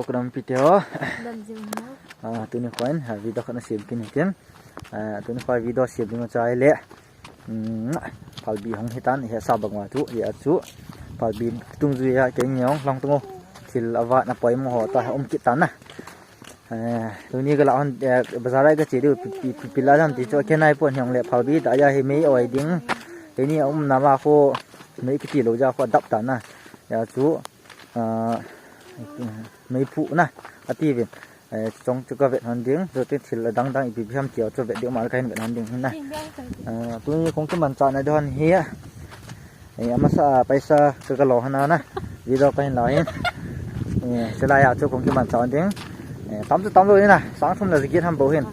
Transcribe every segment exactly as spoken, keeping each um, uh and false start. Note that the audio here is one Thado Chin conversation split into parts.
Program pi te ho. Dam jing ho. Ah, tuni kho in, ah, video khat na sem kit in tin. Ah, tuni kho video sem ding chai le. Hmm, phalbi hung hitan, he sa bang wa chu, ya chu. Phalbi tung ju ya ke nyong lang tung. Thil avat na poimo ho ta um kit tan na. Eh, tuni ka la hon, eh, bazar a ka che diu, pi, pi, pi, pi la jam ti chu, ke nai pon hiong le phalbi ta ya hi mei oi ding. Tuni a um na ma kho, mei kiti lo ja kho dap ta na. Ya chu, ah, mei phu na, ati vin. Eh, chong chu ka vet hon ding, chu tin thil dang dang ipi pi ham ti chu vet ding ma ka hin vet hon ding hin na. Eh, tuni kong ki man cha na de hon hi. Eh, amasa paisa ka ka lo hana na. Video ka hin la hin. Eh, chulai a chu kong ki man cha ding. Eh, tam chu tam lo ni na. Sang thum na zikit ham bo hin.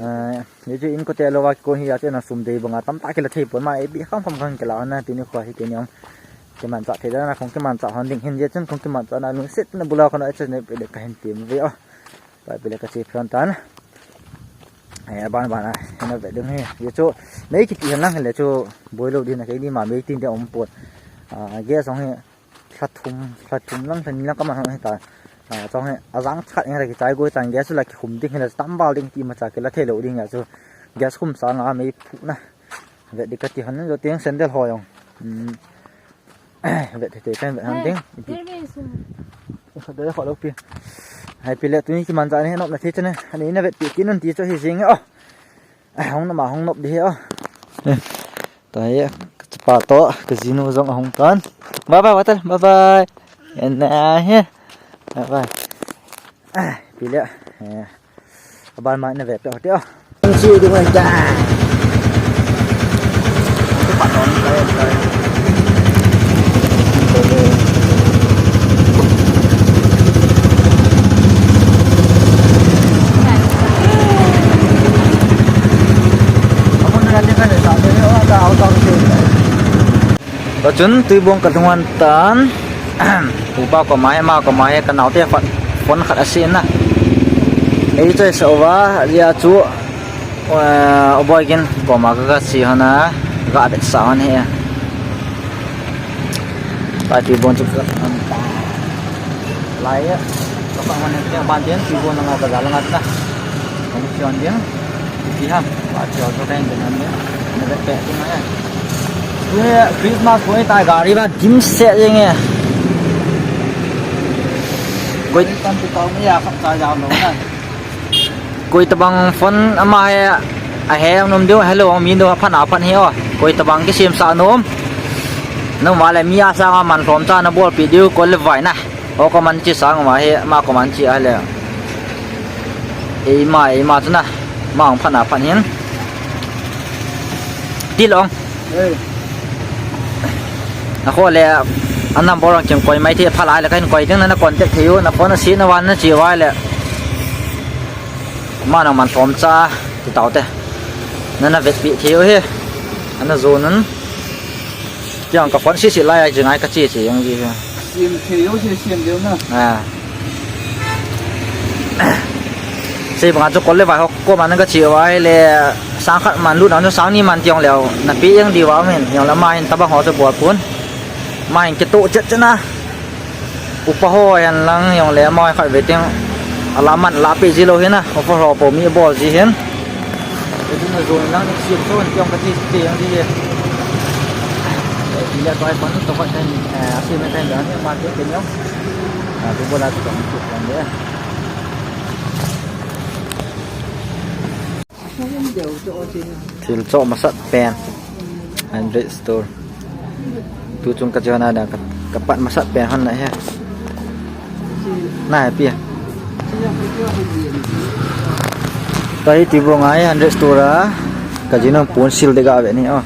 Eh, ye chu in ko te lo wa ko hi a chu na sum dei banga tam ta ki la thei pon ma e bi kham kham kham ki la na tuni kho hi ke nyong. Ki man cha thei da na kong ki man cha hon ding hin ye chun kong ki man cha na lungset na bula ko na e chun ne pe de ka hin tim ve o. Pai pile ka che phian tan. Eh, aban ban a, hina ve ding hi. Ye chu, mei kiti han lang le chu, boi lo din a ke ni ma mei tin de um pon. Ah, gas hong hi, hla thum, hla thum lang, hla ni lang ka man hong hi ta. Ah, chong hi, a jang chat eng la ki chai goi tan gas la ki khum ding hi la tam bal ding ti ma cha ki la thei lo ding ya chu. Gas khum sa nga mei phu na. Ve di ka ti han jo tiang sandal ho jong. Hmm. Vet te te kan vet han ding. Ipi. Khat doi khat lo pi. Hai pi le tuni ki man cha ni nop na the chane. Ani na vet pi ki nun ti cho hi jing o. Hong na ma hong nop di he o. Ta he ka chapa to ka jinu jong hong tan. Bye bye water. Bye bye. En na he. Bye bye. Pi le. Eh. Aban ma na ve pe hote o. Ang si du ngai ta. Tuchun Tuibong ka lhung tan. Upa koma hi, ama koma hi, ka naote phone khat a si na. Ei choi sa uva, lia chu, eh, u Boigin koma ka, ka si hon a, ka vet sa hon hi. Pai Tuibong chu ka lhung tan. Lai a, ka pa hon hi, ban den Tuibong nga ka jala nga ta. Kong si hon den. Iti ham, pa chao to kain den ham ne. Na vet pe tu na ya. Tuni Christmas koi ta gari ba dim se jeng e. Koi tam tu tau me ya khap cha jao lo na. Koi tabang phone ama he a he ang nom diu hello ang mi do phan a phan he o. Koi tabang ki sim sa nom. Nang ma le mi a sa nga man lhom cha na bol pi diu ko le vai na. O ka man chi sang ma he, ma ka man chi a le. Ei ma, ei ma chu na. Ma ang phan a phan hin. Ti long. Ei. A kho le, a number ang kem koi mai the pha lai le ka hin koi ding na na contact thei u, na phone a si na wan na chi vai le. Ma nang man lhom cha, ti tau te. Na na vet pi thei u he. Ana zo nun. Tiang ka phone si si lai a jing ai ka chi chi jong ji. Sim thei jo si sim deu na. Ah. Sei banga chu kol le vai ho ko man ka chi vai le sang khat man lut na chu sang ni man tiang leo. Na pi jeng di va men. Jong la ma hin tabang ho chu bol pun. Ma hin ke to chet chena. Upa ho hen lang jong le ama khat ve teng. Ala man la pe ji lo hin a. Upa ho po mi bol ji hin. Ejin a zon lang ni siam so ni tiang ka ti ti jong ti. Eh, ti le toi pan to ka ten, eh, a siam ten dan ni ma ti ken jong. Ah, tu bola tu kan tu kan de. Thil cho masat pen. Hundred store. Tu chung ka chana da ka, ka pat masat pen hon na he. Na he pi. Tahi Tuibong a hi hundred store a. Ka jinu pon sil de ga ve ni o.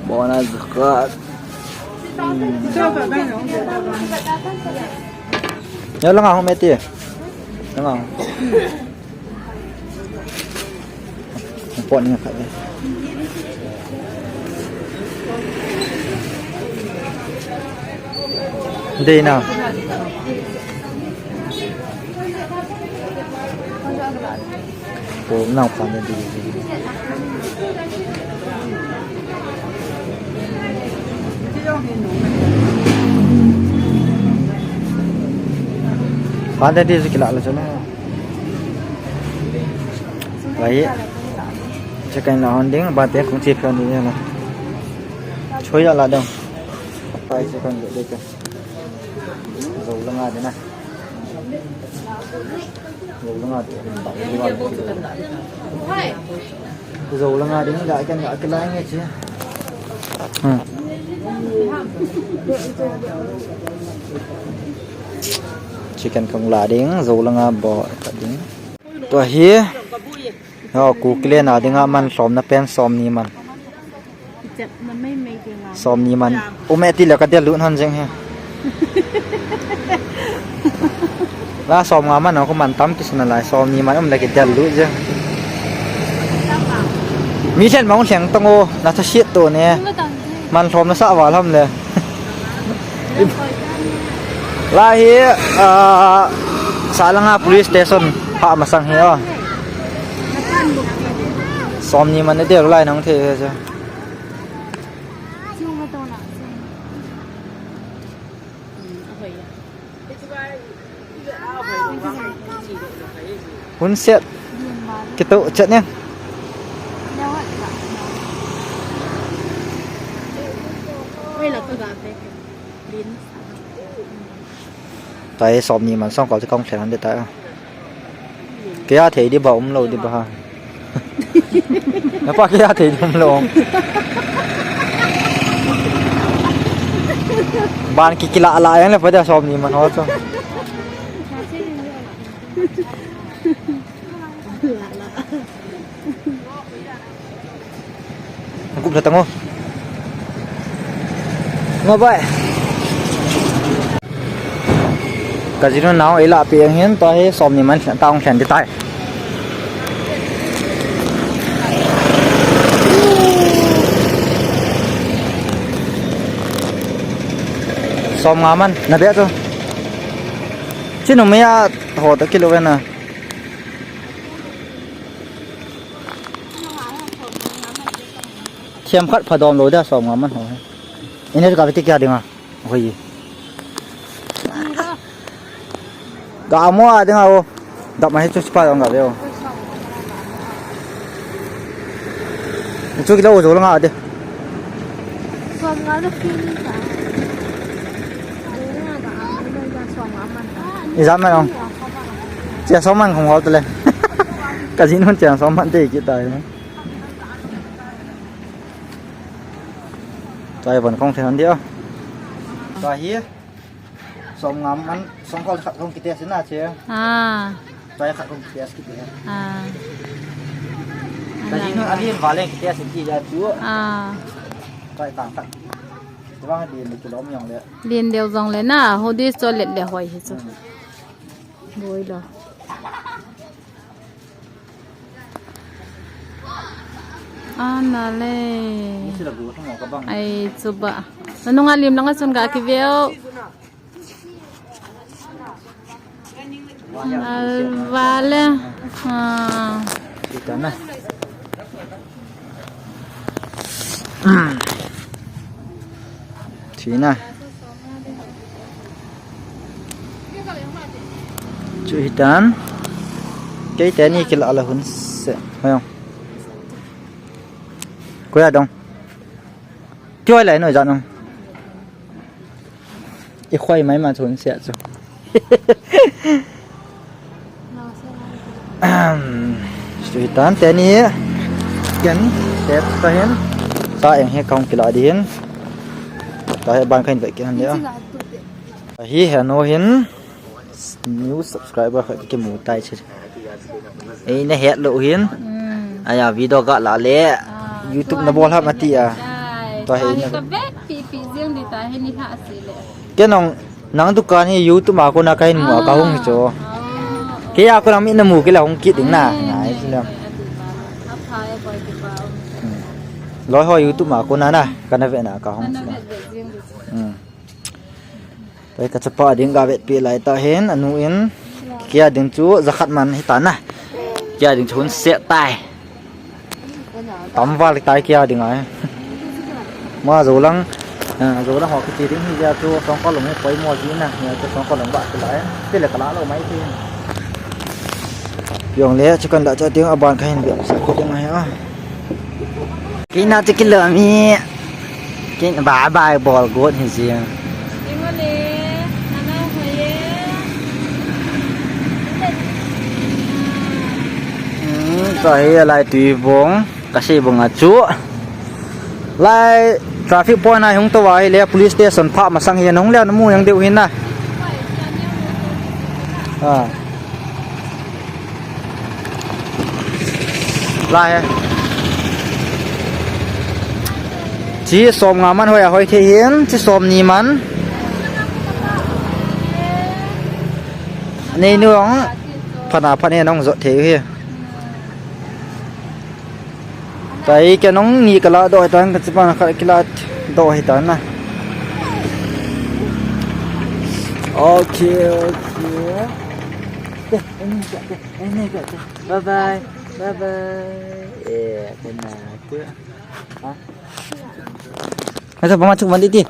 Bona zakat. Ya langa hong meti. Langa hong. Pon ni khat. Dei na. Ko nau pa ni di. Bante ti chu kila la chu na. Lai. Che kan la hon ding, bante kong che pha ni na. Choi la la dong. Pai che kan le de ka. Zo la nga de na. Zo la nga de. Zo la nga ding ga kan ga kila nge che. Hmm. Chicken kong la ding, zo la nga bo ka ding. Tua hi. Ho, Kuki le na dinga man som na pen som ni man. Som ni man. Um e ti le ka del lut hon jeng he. La som nga man ko man tam ki suna lai som ni man um le ki del lut jeng. Mi chen mong leng tong o na sa siet to ne. Man som na sa wa lam le. La hi, ah, Salanga Police Station pha masang hi o. Som ni man de lai nang the he. Hun set. Kitu chat ne. Oi la tu ga pe. Tua hi som ni man song kol ti kong thlen han de ta. Kei a thei di ba um lo di ba ha. Na pa kei a thei di um lo. Ban ki kila la yang le pa da som ni man ho chu. Gup la tango. Ngo bai. Ka jinu nau ila pi ang hin to he som ni man ta ong khen di tai. Som nga man na be to. Chinu me ya ho ta kilo na. Thiam khat pha dom lo da som nga man ho. Ine ka veti kya dinga. Hoi. Ga mo a dinga o. Dap ma hi chu pa dong ga ve o. Chu kilo zo lo nga de. Som nga lo ki ni ta. Ijat man ong. Chia som man khong hol tele. Ka jin hun chia som man te ki tai. Tua hi von khong thei han dia. Tua hi. Som nga man, som kol khat khong kite sina che. Ah. Tua hi khat khong kite sina. Ah. Ka jin hun alin vale kite sina ki ja tu. Ah. Tua hi tang tak. Tua hi din kilom yong le. Lien deu jong le na, ho di cho let le hoi hi chu. Hmm. Boi lo. Ana le. Ni sila gu thang ka bang. Ai, chuba. Nanunga lim langa chun ga ki veo. Alvale. Ha. Sita na. Thina. Chu hitan. Kei teni kila la hun se. Hoyong. Koya dong. Tioi lai noi ja nong. I khoi mai ma chun sia chu. Ahem. Sui tan teni. Ken. Tep ta hin. Sa eng he kong kila di hin. Ta he ban kain ve ken dia. Hi he no hin. New subscriber khat kimu tai che. Ei na het lo hin. Hmm. Aya video ga la le. Ah, YouTube na bol ham ati a. Tua hi na. Ka bet pi pi jing di ta hi ni ha si le. Ke nong nang dukan hi YouTube a kona kahin mu a ka hung hi chu. Ah, oh. Ke a kona mi na mu ke la hung kit ding na. Hmm. Ngai si le. A pha e boi ki pa. Hmm. Loi ho YouTube a kona na kana ve na ka hung si. Kana ve ve jing di. Hmm. Pai ka chapa ding ga vetpi lai ta hin, anu in, kia ding chu, jakhat man hi ta na. Kia ding chu hun set tai. Tam val tai kia ding ai. Ma zo lang, Ah, jona ho kiti ding hi jeh a chu songkol lung hi poimo ji na, hi chu songkol lung ba chu lai. Ti le kala lo mai ti. Jong le chu kan da cha ding aban ka hin bia sa ko ding ahi a. Kei na chu kilo mi. Kei na ba ba bol got hi ji. Ding le, ana hoye. Hmm, ka hi lai tui bong. Ka sei banga chu. Lai traffic point a hung tou a hile police station pha masang hi nahung le namu jeng diu hin na. Ah. Lai he. Chi som nga man hoi a hoi thei hin, chi som ni man. Nei nu ong. Phat na phat ne nong jot thei hi. Tua hi kei nong ni kala doh hitan, ka chipan khat kila doh hitan na. Okay, okay. Bye bye. Bye bye. Eh, kena tu. Ha? Ada pama cuk mandi ti.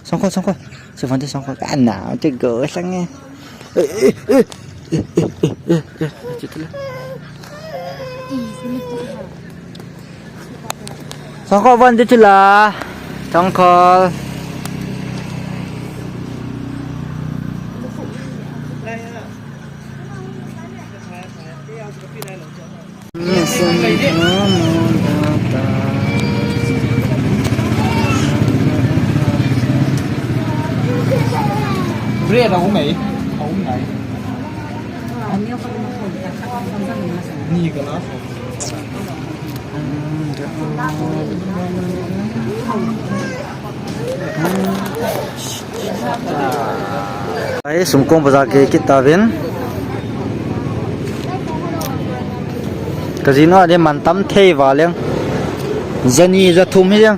Songkol, songkol. Songkol, songkol. Ana, te go sang e. Songkol van de chula. Songkol. Bread a um ei, a um nai. Ni ka la. Ai, sumkong bazar ke kit tauvin. Ka jinu a ding man tam thei val jeng. Jani jathum hi jeng.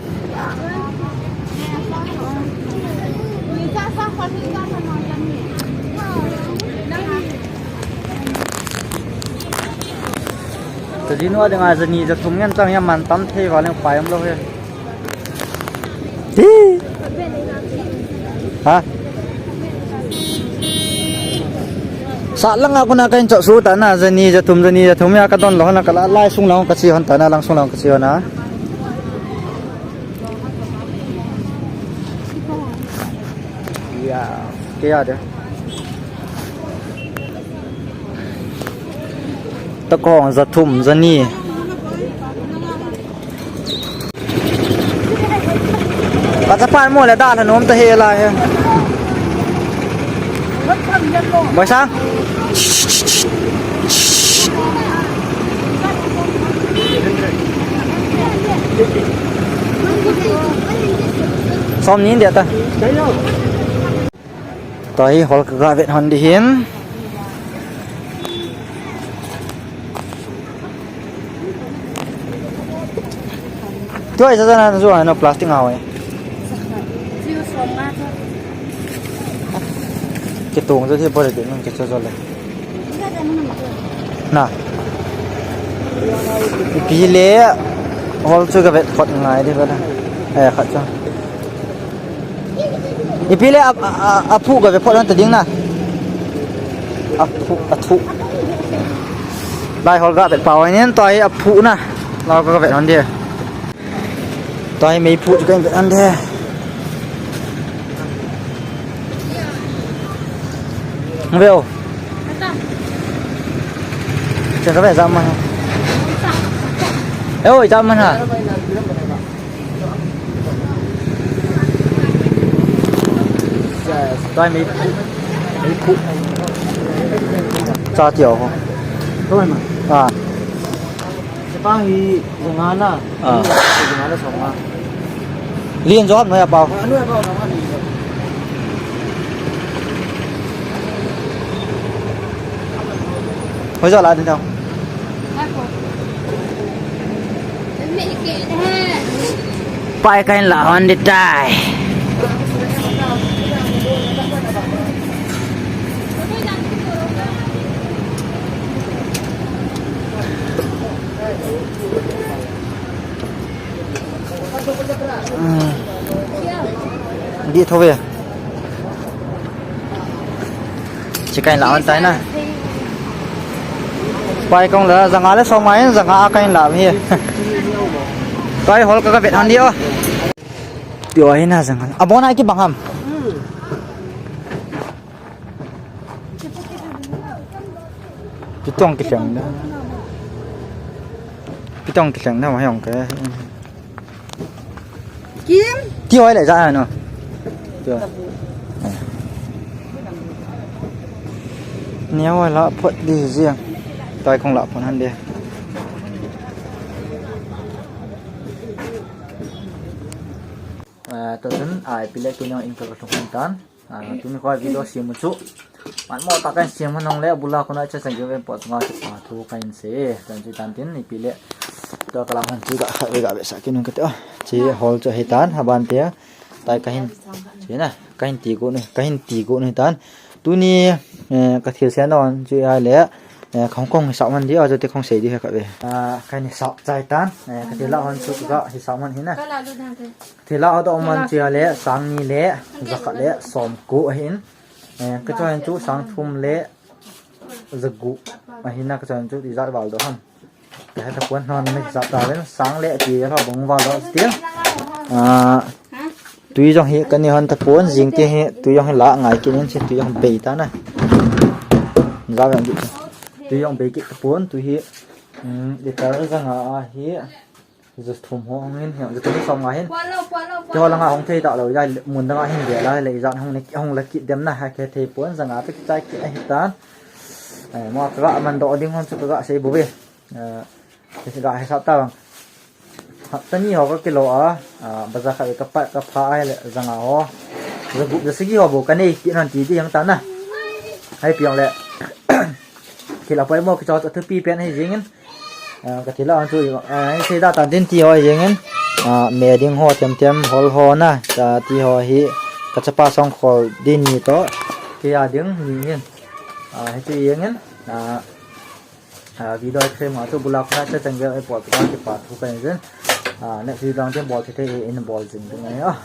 Ka jinu a ding a jani jathum ngen chang jeng, man tam thei val jeng, pai um lou hi. Hi. Ha? Sa langa kona kahin chah su ta na, jani jathum, jani jathum a ka don lou na, ka la lai sung lou ka chi hon ta na, lang sung lou ka chi hon na. Ya, kei a de. Takong jathum, jani. Ka chapa mo le da la nom ta he la he. Boy sang. Som ni dia ta. Tua hi hall ka ga vet hon di hin. Tua hi sa sa na sa na plastic ngau e. Kitung sa si pore di nung kicho so le. Na. Ipi le hall chu ka vet phot ngai di ba na. Eh, khat chu. Ipi le a, a, a, aphu ka ve phot hon ta ding na. Aphu, athu. Lai hall ga vet pau nen tua hi aphu na. Lau ka vet hon de. Tua hi mei phu chu ka vet hon de. Veo. Chen ka ve jam man. Eo, jam man ha. Tua mei phu, mei phu. Cha tiu ho. Tua ma. Ah. Sepa hi jong ana. Ah. Jong ana song ma. Lien jo ham noi a pau. Noi a pau na ma ni. Hoi jo la din tau. Pai kahin la hon di tai. Di thove. Chi kahin la hon tai na. Pai kong la janga le som mai janga a kahin la hi. Pai hol ka ka vet hon di o. Ti o hi na janga. Abon ai ki bang ham. Pitong ki leng da. Pitong ki leng da ma yong ke. Kim. Ti hoi le ja no. Ti hoi. Nia hoi la phot di jiang. Tai kong la phot han de. Ah, to tun ai pile ki no in ka ka thung tan. Ah, tuni kho video sem u chu. Man mo ta kan sem nong le bula kona cha chang ge po tunga chu pa thu kan se. Tan chu tan tin ni pile. To ka la han chu ga ga be sa ki nung ka te. Chi hol chu he tan ha ban te. Tai kahin. Chi na kahin ti ko ni, kahin ti ko ni tan. Tuni, eh, ka thil se non chu ai le. Eh, khong kong sa man di a chu te khong sei di ha ka be. Ah, kahin sa chai tan. Eh, ka thil la hon chu ga hi sa man hi na. Thil a doh man chu a le, sang ni le, jakhat le, som ko ahin. Eh, ka chu hin chu sang thum le, jagu ahin na ka chu hin chu ijat val doh ham. Ka heta puan non me jat ta ven, sang le ti la bong val doh ti. Ah, tui jong hi ka ni hon ta puan jing ti hi, tui jong hi la ngai ki nin si tui jong bei ta na. Ja ven di. Tui jong bei ki ta puan, tui hi, mm, liter janga a hi. Just thum ho hong hin, just thum som nga hin. Puan lo, puan lo, puan lo. Keiho langa hong thei ta lo, ya mun danga hin ve la, le ijat hong le, hong la kit dem na, ha ke thei pon, janga te chai kit ahi tan. Eh, mo ka ga man doh ding hon chu ka ga sei bu ve. Eh, ka ga he sa ta bang. Hapta ni ho ka kilo a, ah, bazar kha ka pa, ka pha ai le janga ho. Jagu, jasagi ho bu ka nei kit hon ti ti yang ta na. Hai piang le. Thil a poimo kichoi chu athupi pen ahi jingin, ah, ka thil a hon chu, ah, sei da tan tin ti ho ahi jingin, ah, me ding ho them them hol ho na, ah, ti ho hi ka chapa song khol din ni to, kei a ding ni hin, ah, hichu jingin, ah, ah, video sem ma chu bulak na cha chang ve ai po ka kipa thu ka jin, ah, next video dang tin bol thei thei in bol jing ding ai, ah.